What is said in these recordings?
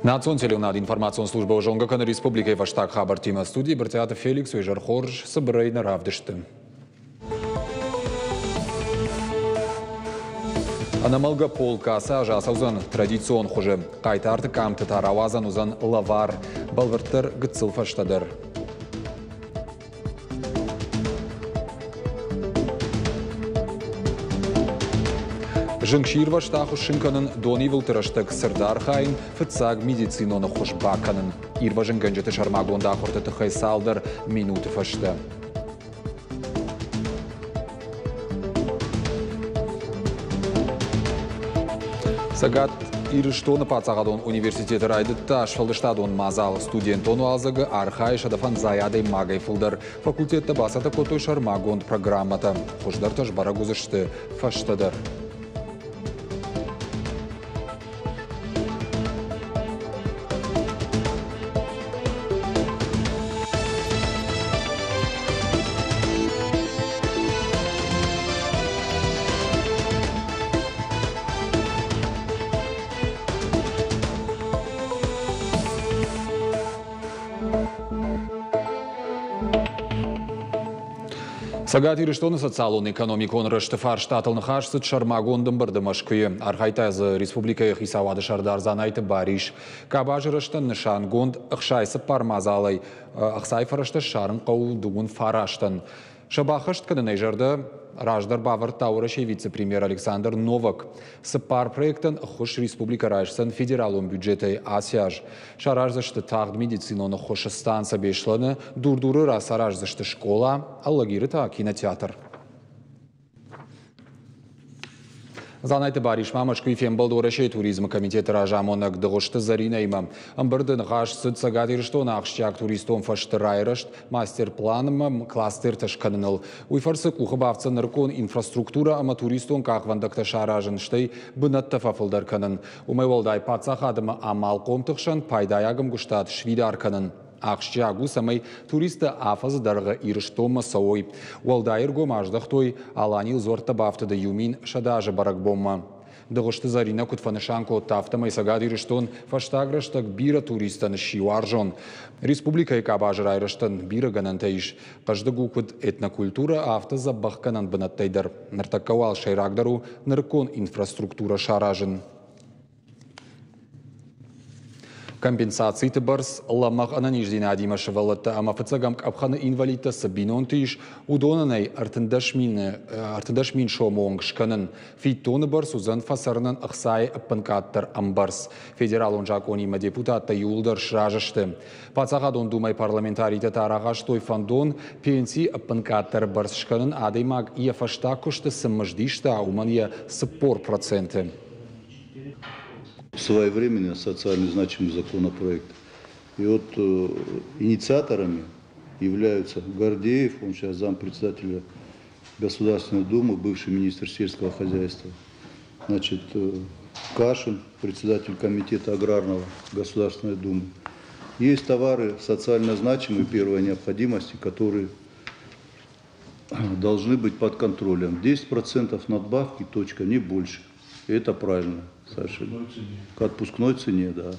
Национ телеуынад информацион службӕ зонгӕ кӕны республикӕйы фӕстаг хабӕрттимӕ. Студийы Брытъиаты Феликс уе зӕр хорз, цыбырӕй нӕ равдысты. Ӕнӕмӕлгӕ полк ацы аз ацӕудзӕн традицион хуызы. Хъайтарты къамты та рауадзӕн уыдзӕн лӕвар. Бӕлвырддӕр гыццыл фӕстӕдӕр. Зынгсирвӕзт ахуыссын кӕнын, донивылты рӕстӕг цырд архайын, фыццаг медицинон ӕххуыс бакӕнын. Ирвӕзынгӕнджыты сӕрмагонд ахуырты тыххӕй цалдӕр минуты фӕстӕ. Цӕгат Ирыстоны паддзахадон университеты райдыдта сфӕлдыстадон мадзал. Студентон уалдзӕгы архайы 150 адӕймагӕй фылдӕр. Факультеттӕ бацӕттӕ кодтой сӕрмагонд программӕтӕ. Хуыздӕртӕ сбӕрӕг уыдзысты фӕстӕдӕр. Цӕгат Ирыстоны социалон-экономикон рӕзты фарстатыл ныхас цыд сӕрмагонд ӕмбырды Мӕскуыйы. Архайдта дзы республикӕйы хицауады сӕрдар Дзанайты Барис. Къабазы рӕзтӕн нысангонд 64 мадзалӕй ӕхцайы фӕрӕзтӕ ссарын хъӕуы дыууын фарастӕн. Сӕ баххӕст кӕнынӕй зӕрдӕ раздӕр бавӕрдта Уӕрӕсейы вице-премьер Александр Новак. Цыппар проектӕн ӕххуыс республикӕ райсдзӕн федералон бюджетӕй ацы аз. Сараздзысты тагъд медицинон ӕххуысы станцӕ Беслӕны, Дур-Дуры рацараздзысты скъола, Алагиры та кинотеатр. Дзанайты Барис ма Мӕскуыйы фембӕлд Уӕрӕсейы туризмы комитеты разамонӕг Дыгъуызты Зӕринӕимӕ. Ӕмбырды ныхас цыд Цӕгат Ирыстоны ахсджиаг туристон фӕзты райрӕзт, мастер-планмӕ кластертӕ скӕныныл. Уый фӕрцы къухы бафтдзӕн нырыккон инфраструктурӕ ӕмӕ туристон къахвӕндӕгтӕ саразын, стӕй бынӕттӕ фӕфылдӕр кӕнын. Уымӕй уӕлдай паддзахад ӕмӕ амалхъомты хсӕн пайдайаг ӕмгуыстад сфидар кӕнын. Ахсджиаг у, цӕмӕй туристтӕ афӕдзы дӕргъы Ирыстонмӕ цӕуой. Уӕлдай ӕргом аздӕхтой Аланийыл дзуӕрттӕ бафтыды 1100 азы бӕрӕгбонмӕ. Дыгъуызты Зӕринӕ куыд фӕнысан кодта, афтӕмӕй Цӕгат Ирыстон фӕстаг рӕстӕг бирӕ туристтӕн сси уарзон. Республикӕйы къабазы райрӕзтӕн бирӕ гӕнӕнтӕ ис. Хъӕздыг у куыд этнокультурӕ, афтӕ дзӕбӕхгӕнӕн бынӕттӕй дӕр. Ныртӕккӕ уал сӕйрагдӕр у нырыккон инфраструктурӕ саразын. Компенсациты бӕрц лӕмӕгъ ӕнӕниздзинадимӕ сывӕллӕттӕ ӕмӕ фыццӕгӕм къӕпхӕны инвалидтӕ цы бинонты ис, уыдонӕн ӕй 13 000 сомы онг скӕнын. Фиддоны бӕрц уыдзӕн фӕцӕрынӕн ӕхцайы ӕппынкъаддӕр ӕмбӕрц. Федералон закъонимӕ депутаттӕ иууылдӕр сразы сты. Паддзахадон Думӕйы парламентаритӕ та рахастой фӕндон пенсийы ӕппынкъаддӕр бӕрц скӕнын адӕймаг йӕ фӕстаг куысты цы мызд иста, уымӕн йӕ 40%. Своевременно социально значимый законопроект. И вот инициаторами являются Гордеев, он сейчас зампредседателя Государственной Думы, бывший министр сельского хозяйства, значит, Кашин, председатель комитета аграрного Государственной Думы. Есть товары социально значимые первой необходимости, которые должны быть под контролем. 10% надбавки, точка, не больше. И это правильно совершенно. К отпускной цене, да.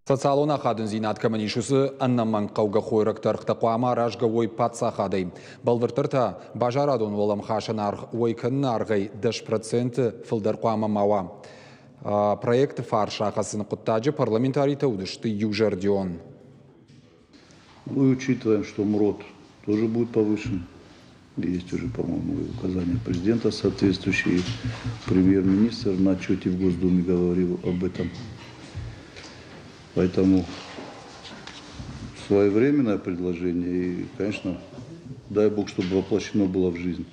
Социалон ахадындзинад кӕмӕн ис, уыцы ӕнӕмӕнгхъӕугӕ хойрӕгты ӕргътӕ хъуамӕ аразгӕ уой паддзахадӕй. Бӕлвырддӕр та, базарадон уӕлӕмхасӕн аргъ уӕй кӕныны аргъӕй 10% фылдӕр хъуамӕ ма уа. Проекты фарс рахӕцыны хъуыддаджы парламентаритӕ уыдысты иузӕрдион. Ну и учитываем, что МРОТ тоже будет повышен. Есть уже, по-моему, указания президента соответствующие. Премьер-министр на отчете в Госдуме говорил об этом. Поэтому своевременное предложение и, конечно, дай бог, чтобы воплощено было в жизнь.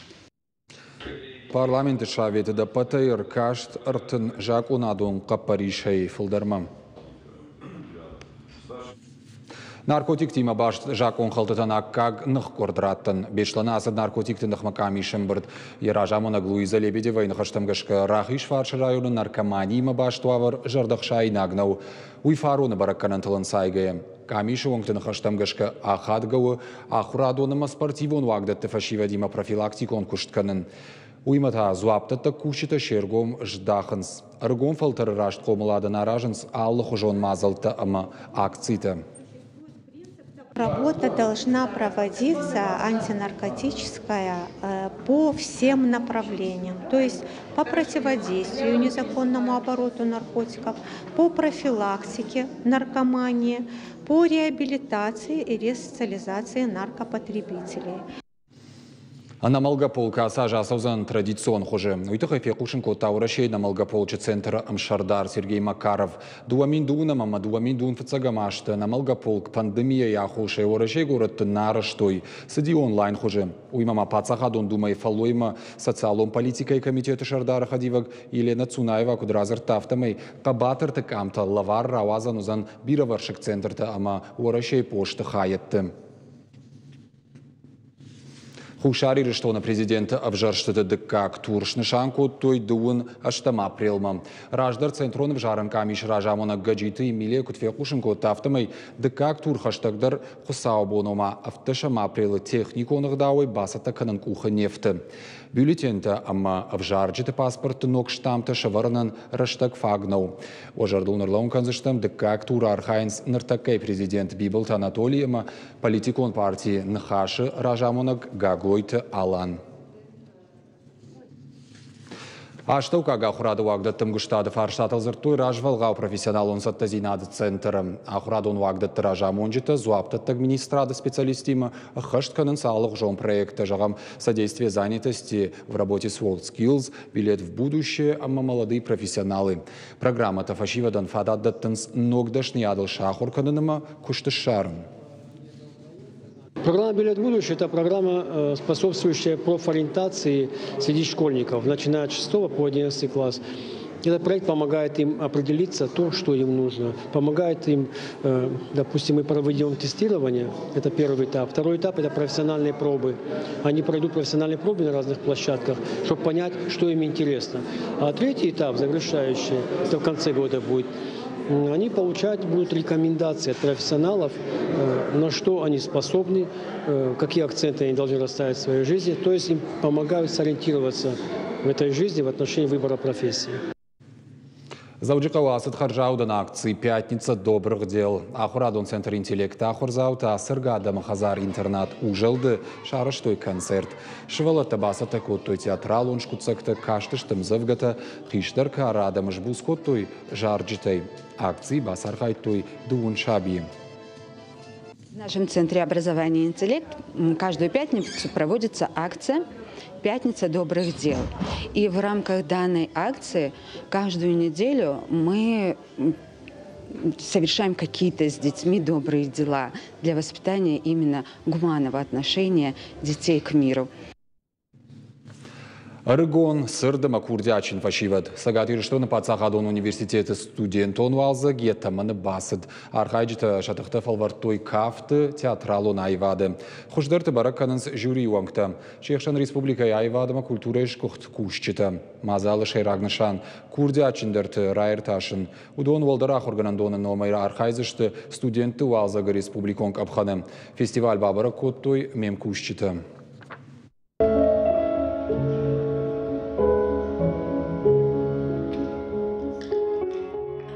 Парламенты советы ӕппӕтӕй ӕркаст 30 закъонадон хъӕппӕрисӕй фылдӕрмӕ. Наркотиктимӕ баст закъонхӕлдтытӕн аккаг ныхкъуырд раттын. Беслӕны ацыд наркотикты ныхмӕ къамисы ӕмбырд. Йӕ разамонӕг Луиза Лебедевайы ныхӕстӕм гӕсгӕ Рахизфарсы районы наркоманиимӕ баст уавӕр зӕрдӕхсаинаг нӕу. Уый фароны бӕрӕггӕнӕнтыл ӕнцайгӕйӕ. Къамисы уӕнгты ныхӕстӕм гӕсгӕ ахадгӕ у ахуырадон ӕмӕ спортивон уагдӕтты фӕсивӕдимӕ профилактикон куыст кӕнын. Уыимӕ та дзуапдӕттӕг кусджытӕ се ргом здахынц. Ӕрыгон фӕлтӕры раст хъомыладӕн аразынц алыхуызон мадзӕлттӕ ӕмӕ акцитӕ. Работа должна проводиться антинаркотическая по всем направлениям, то есть по противодействию незаконному обороту наркотиков, по профилактике наркомании, по реабилитации и ресоциализации наркопотребителей. Ӕнӕмӕлгӕ полк ацы аз ацӕудзӕн традицион хуызы. Уый тыххӕй фехъусын кодта Уӕрӕсейы ӕнӕмӕлгӕ полчы центры ӕмсӕрдар Сергей Макаров. 2002 ӕмӕ 2005 азты ӕнӕмӕлгӕ полк пандемийӕйы аххосӕй Уӕрӕсейы горӕтты нӕ арӕзтой. Цыди онлайн хуызы. Уыимӕ ма Паддзахадон Думӕйы фӕллоймӕ социалон политикӕйы комитеты сӕрдары хӕдивӕг Елена Цунаева куыд радзырдта, афтӕмӕй хъӕбатырты къамтӕ лӕвар рауадзӕн уыдзӕн бирӕвӕрсыг центртӕ ӕмӕ Уӕрӕсейы посты хайӕдты. Хуссар Ирыстоны президенты ӕвзӕрстыты дыккаг тур снысан кодтой дыууын ӕстӕм апрелмӕ. Раздӕр Центрон ӕвзарӕн къамисы разамонӕг Гӕджиты Эмилия куыд фехъусын кодта, афтӕмӕй дыккаг тур хӕстӕгдӕр хуыцаубон, ома 17 апрелы техникон ӕгъдауӕй бацӕттӕ кӕнын къухы не фты. Бюллетентӕ ӕмӕ ӕвзарджыты паспортты ног штаммтӕ сӕвӕрынӕн рӕстӕг фаг нӕу. Уӕ зӕрдыл ныллӕууын кӕндзыстӕм, дыккаг туры архайынц ныртӕккӕйы президент Бибылты Анатолий ӕмӕ политикон партийы Ныхасы разамонӕг Гаглойты Алан. Астӕуккаг ахуырады уагдӕтты ӕмгуыстады фарстатыл дзырдтой развӕлгъау профессионалон цӕттӕдзинады центры. Ахуырадон уагдӕтты разамонджытӕ дзуапдӕттӕг министрады специалисттимӕ ӕххӕст кӕнынц алыгъуызон проекттӕ, зӕгъӕм, содействие занятости в работе с WorldSkills, билет в будущее ӕмӕ молодые профессионалы. Программӕтӕ фӕсивӕдӕн фадат дӕттынц ног дӕсныйадыл сахуыр кӕнын ӕмӕ куыст ссарын. Программа «Билет в будущее» – это программа, способствующая профориентации среди школьников, начиная от 6 по 11 класс. Этот проект помогает им определиться то, что им нужно, помогает им, допустим, мы проведем тестирование, это первый этап. Второй этап – это профессиональные пробы. Они пройдут профессиональные пробы на разных площадках, чтобы понять, что им интересно. А третий этап, завершающий, это в конце года будет, они получать будут рекомендации от профессионалов, на что они способны, какие акценты они должны расставить в своей жизни. То есть им помогают сориентироваться в этой жизни в отношении выбора профессии. Дзӕуджыхъӕуы ацыд хӕрзаудӕн акци «Пятница добрых дел». Ахуырадон центр «Интеллект» ахуырдзаутӕ ацӕргӕ адӕмы хӕдзар-интернат «Узӕлд»-ы сарӕзтой концерт. Сывӕллӕттӕ бацӕттӕ кодтой театралон скъуыддзӕгтӕ, кастысты ӕмдзӕвгӕтӕ, хистӕр кары адӕмы сбуц кодтой зарджытӕй. Акцийы бацархайдтой дыууын сабийы. В нашем центре образования «Интеллект» каждую пятницу проводится акция «Пятница добрых дел». И в рамках данной акции каждую неделю мы совершаем какие-то с детьми добрые дела для воспитания именно гуманного отношения детей к миру. Ӕрыгон, цырд ӕмӕ курдиатджын фӕсивӕд. Цӕгат Ирыстоны паддзахадон университеты студентон уалдзӕг йӕ тӕмӕны бацыд. Архайджытӕ сӕ тыхтӕ фӕлвӕрдтой кафты, театралон аивады. Хуыздӕрты бӕрӕг кӕнынц жюрийы уӕнгтӕ. Се хсӕн республикӕйы аивад ӕмӕ культурӕйы сгуыхт кусджытӕ. Мадзалы сӕйраг нысан – курдиатджындӕрты раиртасын. Уыдон уӕлдӕр ахуыргӕнӕндоны номӕй архайдзысты студентты уалдзӕгы республикон къӕпхӕны. Фестиваль бабӕрӕг кодтой ме мкусджытӕ.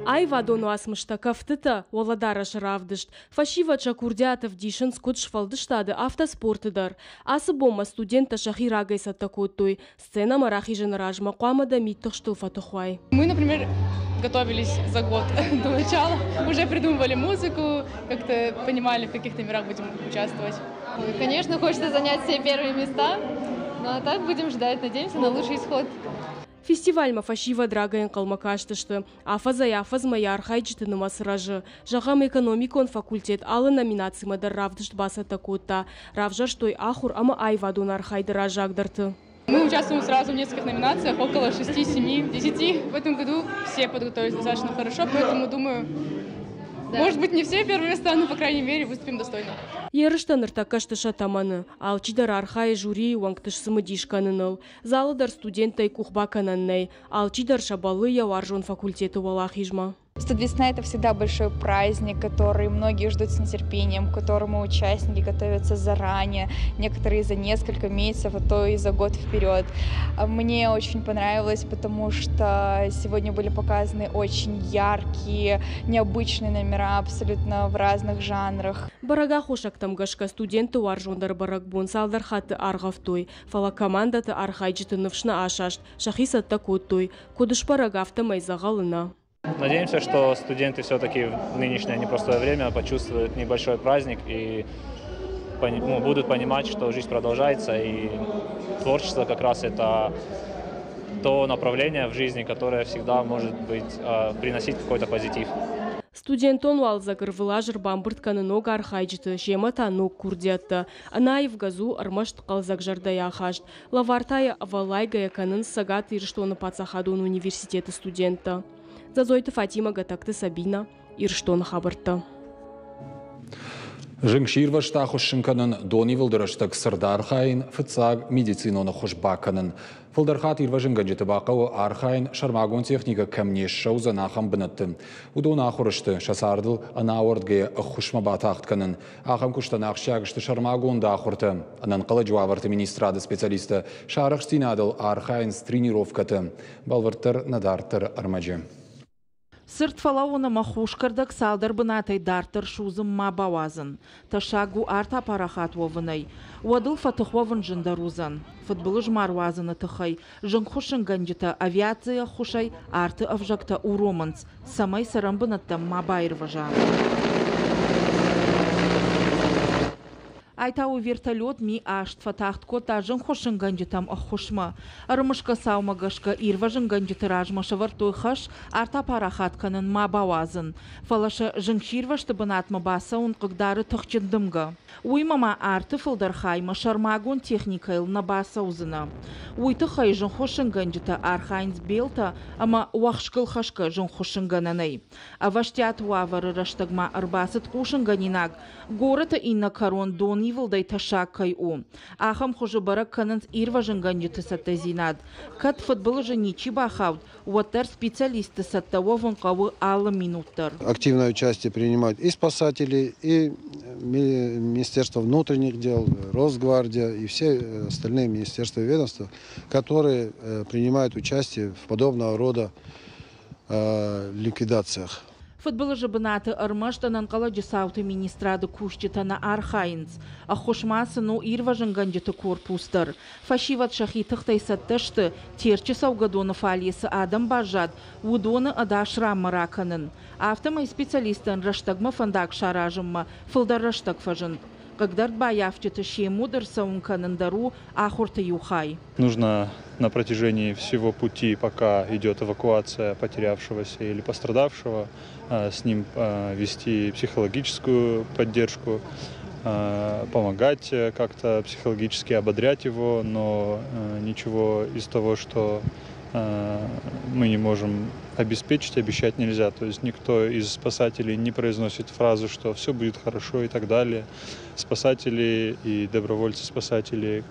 Аивадон уацмыстӕ, кӕфтытӕ, уӕлӕдарӕсы равдыст. Фӕсивӕд сӕ курдиат ӕвдисынц куыд сфӕлдыстады, афтӕ спорты дӕр. Ацы бонмӕ студенттӕ сӕхи рагӕй цӕттӕ кодтой. Сценӕмӕ рахизыны размӕ хъуамӕ дӕ мидтыхстыл фӕтых уай. Мы, например, готовились за год до начала, уже придумывали музыку, как-то понимали, в каких номерах будем участвовать. Ой, конечно, хочется занять все первые места, ну а так будем ждать, надеемся на лучший исход. Фестивальмӕ фӕсивӕд рагӕй ӕнхъӕлмӕ кастысты. Афӕдзӕй-афӕдзмӕ йӕ архайджыты нымӕц рӕзы. Зӕгъӕм, экономикон факультет алы номинацимӕ дӕр равдыст бацӕттӕ кодта. Равзӕрстой ахуыр ӕмӕ аивадон архайды раззагдӕрты. Мы участвуем сразу в нескольких номинациях, около 6, 7, 10. В этом году все подготовились достаточно хорошо, поэтому, думаю, да. Может быть, не все первые места, но, по крайней мере, выступим достойно. Ерыстӕ ныртӕккӕ сты сӕ тӕмӕны. Алчидӕр архайы жюрийы уӕнгты сцымыдис кӕныныл. Залы дӕр студенттӕй къух бакӕнӕн нӕй. Алчидӕр сӕ бӕллы йӕ уарзон факультеты уӕлахизмӕ. Студвесна – это всегда большой праздник, который многие ждут с нетерпением, к которому участники готовятся заранее, некоторые за несколько месяцев, а то и за год вперед. Мне очень понравилось, потому что сегодня были показаны очень яркие, необычные номера абсолютно в разных жанрах. Бӕрӕг аххосӕгтӕм гӕсгӕ студентты уарзондӕр бӕрӕгбон цалдӕр хатты аргъӕвтой, фӕлӕ командӕты архайджыты ныфс нӕ асаст, сӕхи цӕттӕ кодтой. Куыд сбӕрӕг, афтӕмӕй дзӕгъӕлы нӕ. Надеемся, что студенты все-таки в нынешнее непростое время почувствуют небольшой праздник и, ну, будут понимать, что жизнь продолжается, и творчество как раз это то направление в жизни, которое всегда может быть, приносить какой-то позитив. Студентон уалдзӕг ӕрвылаз ӕрбамбырд кӕны ног архайджыты, семӕ та ног курдиӕттӕ. Ӕнӕаивгӕ дзы у ӕрмӕст хъӕлдзӕг зӕрдӕйы ахаст. Лӕвар та йӕ ӕвӕллайгӕйӕ кӕнынц Цӕгат Ирыстоны паддзахадон университеты студенттӕ. Дзӕдзойты Фатимӕ, Гӕтӕгты Сабинӕ, Ирыстоны хабӕрттӕ. Зынгсирвӕзт ахуыссын кӕнын, донивылды рӕстӕг цырд архайын, фыццаг медицинон ӕххуыс бакӕнын. Фылдӕр хатт ирвӕзынгӕнджыты бахъӕуы архайын, сӕрмагонд техникӕ кӕм не ссӕудзӕн, ахӕм бынӕтты. Уыдон ахуыр сты сӕ цардыл ӕнӕауӕрдгӕйӕ ӕххуысмӕ батагъд кӕнын. Ахӕм куыстӕн ахсджиаг сты сӕрмагонд ахуыртӕ. Ӕнӕнхъӕлӕджы уавӕрты министрады специалисттӕ сӕ арӕхстдзинадыл архайынц тренировкӕты. Бӕлвырддӕр нӕ дарддӕры ӕрмӕджы. Цырд фӕлӕууын ӕмӕ хус кӕрдӕг цалдӕр бынатӕй дарддӕр судзын ма бауадзын. Тӕссаг у арт апарахат уӕвынӕй. Уӕд ыл фӕтых уӕвын зындӕр уыдзӕн. Фыдбылыз ма руадзыны тыххӕй зынгхуыссынгӕнджытӕ авиацийы ӕххуысӕй арты ӕвзӕгтӕ уромынц, цӕмӕй цӕрӕнбынӕттӕм ма баирвӕза. Ай та у вертолет Ми-8 фӕтагъд кодта зынгхуыссынгӕнджытӕм ӕххуысмӕ. Ӕрымысгӕ цаумӕ гӕсгӕ ирвӕзынгӕнджыты размӕ сӕвӕрдтой хӕс арт апарахат кӕнын ма бауадзын. Фӕлӕ сӕ зынгсирвӕзты бынатмӕ бацӕуын хъыгдары тыхджын дымгӕ. Уыимӕ ма арты фылдӕр хаймӕ сӕрмагонд техникӕйыл нӕ бацӕудзынӕ. Уый тыххӕй зынгхуыссынгӕнджытӕ архайынц белтӕ ӕмӕ уӕхскылхӕсгӕ зынгхуыссынгӕнӕнӕй. Ӕвӕстиат уавӕры рӕстӕгмӕ ӕрбацыд хъусынгӕнинаг, горӕты иннӕ кӕрон донивылдӕй тӕссаг кӕй у. Ахӕм хуызы бӕрӕг кӕнынц ирвӕзынгӕнджыты цӕттӕдзинад. Кӕд фыдбылызы ничи бахауд, уӕддӕр специалистты цӕттӕ уӕвын хъӕуы алы минут дӕр. Активное участие принимают и спасатели, и Министерство внутренних дел, Росгвардия и все остальные министерства и ведомства, которые принимают участие в подобного рода ликвидациях. Фыдбылызы бынаты ӕрмӕст ӕнӕнхъӕлӕджы цауты министрады кусджытӕ нӕ архайынц. Ӕххуыс ма сын у ирвӕзынгӕнджыты корпус дӕр. Фӕсивӕд сӕхи тыхтӕй цӕттӕ сты, Терчы цӕугӕдоны фале цы адӕм баззад, уыдоны ӕдас ранмӕ ракӕнын. Афтӕмӕй специалисттӕн рӕстӕгмӕ фӕндаг саразынмӕ фылдӕр рӕстӕг фӕзынд. Хъыгдард баййафджыты се муд ӕрцӕуын кӕнын дӕр у ахуырты иу хай. Нужно на протяжении всего пути, пока идет эвакуация потерявшегося или пострадавшего, с ним вести психологическую поддержку, помогать как-то психологически ободрять его, но ничего из того, что мы не можем обеспечить, обещать нельзя. То есть никто из спасателей не произносит фразу, что все будет хорошо и так далее. Спасатели и добровольцы-спасатели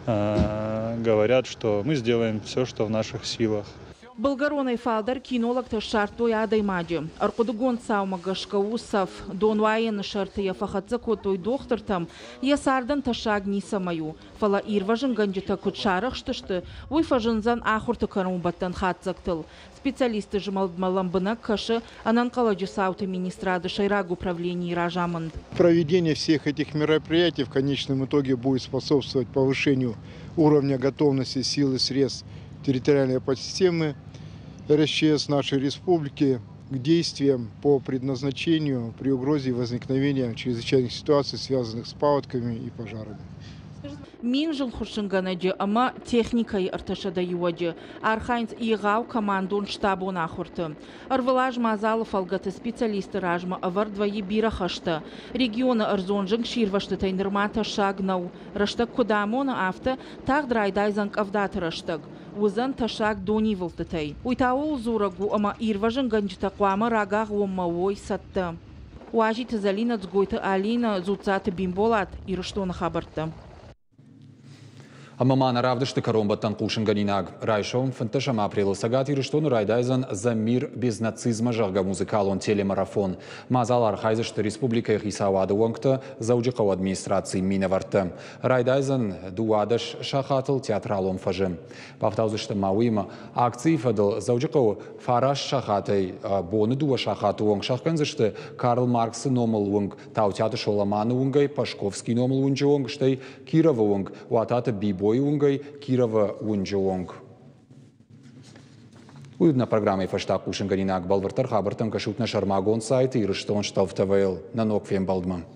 говорят, что мы сделаем все, что в наших силах. Былгӕронӕй фалдӕр кинологтӕ ссардтой адӕймаджы. Ӕрхъуыдыгонд цаумӕ гӕсгӕ у цӕф. Донуайӕны сӕрты йӕ фӕхӕццӕ кодтой дохтыртӕм, йӕ цардӕн тӕссаг ницӕмӕй у. Фӕлӕ ирвӕзынгӕнджытӕ куыд сарӕхстысты, уый фӕзындзӕн ахуырты кӕронбӕттӕн хатдзӕгтыл. Специалистты змӕлдмӕ лӕмбынӕг кӕсы ӕнӕнхъӕлӕджы цауты министрады сӕйраг управленийы разамынд. Проведение всех этих мероприятий в конечном итоге будет способствовать повышению уровня готовности сил и средств территориальной подсистемы РСЧС нашей республики к действиям по предназначению при угрозе возникновения чрезвычайных ситуаций, связанных с паводками и пожарами. Мин зынгхуыссынгӕнӕджы ӕмӕ техникӕйы 300 иуӕджы архайынц егъау командон-штабон ахуырты. Ӕрвылаз мадзалы фӕлгӕты специалистты размӕ ӕвӕрд вӕййы бирӕ хӕстӕ. Регионы ӕрдзон зынгсирвӕзтытӕй нырма тӕссаг нӕу. Рӕстӕг куыд амоны, афтӕ тагъд райдайдзӕн къӕвдаты рӕстӕг. Уыдзӕн тӕссаг донивылдтытӕй. Уый та ууыл дзурӕг у, ӕмӕ ирвӕзынгӕнджытӕ хъуамӕ рагагъоммӕ уой цӕттӕ. Уазиты Зӕлинӕ, Дзгойты Алинӕ, Дзуццаты Бимболат, Ирыстоны хабӕрттӕ. Ӕмӕ ма нӕ равдысты кӕронбӕттӕн хъусынгӕнинаг. Райсом, 15 апрелы Цӕгат Ирыстоны райдайдзӕн «За мир без нацизма», зӕгъгӕ, музыкалон телемарафон. Мадзал архайдзысты республикӕйы хицауады уӕнгтӕ, Дзӕуджыхъӕуы администрацийы минӕвӕрттӕ. Райдайдзӕн 12 сахатыл театралон фӕзы. Бафтаудзысты ма уыимӕ, акцийы фӕдыл Дзӕуджыхъӕуы 9 сахатӕй боны 2 сахаты онг сӕхгӕндзысты Карл Марксы номыл уынг Таутиаты Соламаны уынгӕй Пашковский номыл уынджы онг, стӕй Кировы уынг Уататы Бибойы уынгӕй Кировы уынджы онг. Уый нӕ программӕйы фӕстаг хъусынгӕнинаг. Бӕлвырддӕр хабӕрттӕм кӕсут нӕ сӕрмагонд сайты Ирыстон Штов ТВ-йыл. Нӕ ног фембӕлдмӕ.